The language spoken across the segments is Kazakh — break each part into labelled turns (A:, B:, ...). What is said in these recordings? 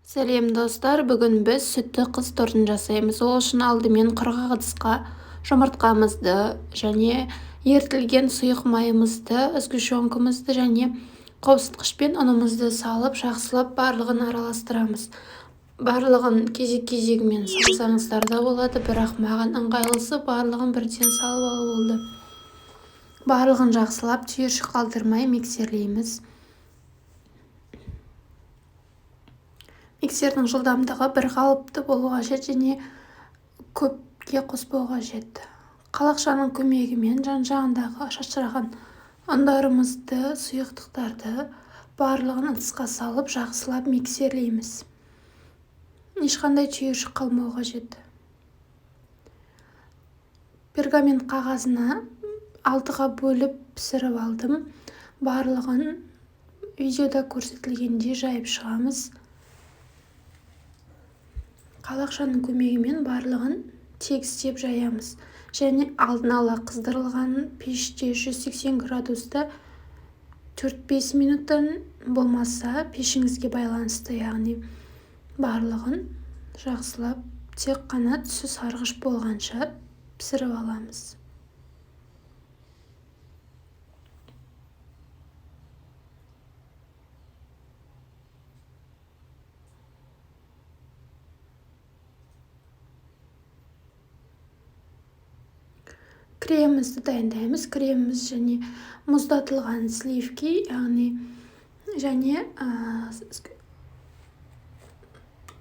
A: Сәлем, достар! Бүгін біз сүтті қыз тортын жасаймыз. Ол үшін алдымен құрғақ ыдысқа жұмыртқамызды және ерітілген сұйық майымызды, сгущенкамызды және қопсытқышпен ұнымызды салып, жақсылап барлығын араластырамыз. Барлығын кезек-кезегімен салсаңыздар да болады, бірақ маған ыңғайлысы барлығын бірден салып алу болды. Барлығын жақсылап түйіршік қалдырмай миксерлейміз. Миксердің жылдамдығы бір қалыпты болу қажет және көпке қоспау қажет. Қалақшаның көмегімен жан-жағындағы шашыраған ұндарымызды, сұйықтықтарды барлығын ыдысқа салып, жақсылап миксерлейміз. Ешқандай түйіршік қалмау қажет. Пергамент қағазына 6-ға бөліп пісіріп алдым. Барлығын видеода көрсетілгендей жайып шығамыз. Қалақшаның көмегімен барлығын тегістеп жаямыз. Және алдын ала қыздырылған пеште 180 градуста 4-5 минуттан, болмаса пешіңізге байланысты, яғни барлығын жақсылап тек қана түсі сарғыш болғанша пісіріп аламыз. Кремімізді дайындаймыз. Креміміз және мұздатылған сливки, яғни және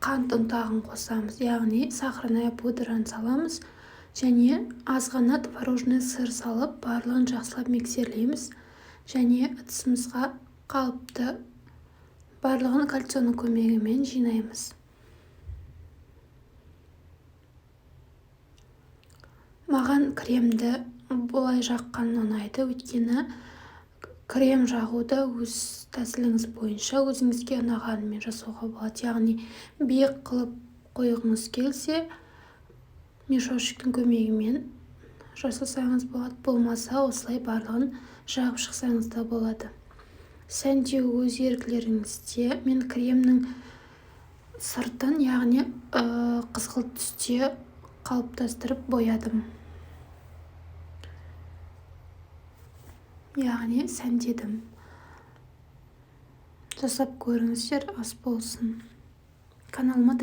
A: қант ұнтағын қосамыз, яғни сахарная пудраны саламыз және аз ғана творожный сыр салып, барлығын жақсылап миксерлейміз және ыдысымызға қалыпты барлығын кольцоның көмегімен жинаймыз. Маған кремді бұлай жаққан ұнайды, өйткені крем жағуда өз тәсіліңіз бойынша өзіңізге ұнағанымен жасауға болады. Яғни биік қылып қойғыңыз келсе, мешочектің көмегімен жасасаңыз болады, болмаса осылай барлығын жағып шықсаңыз да болады. Сәндеу өз еркілеріңізде. Мен кремнің сыртын, яғни қызғылт түсте қалыптастырып боядым. Яғни сәндедім. Жасап көріңіздер, ас болсын. Каналыма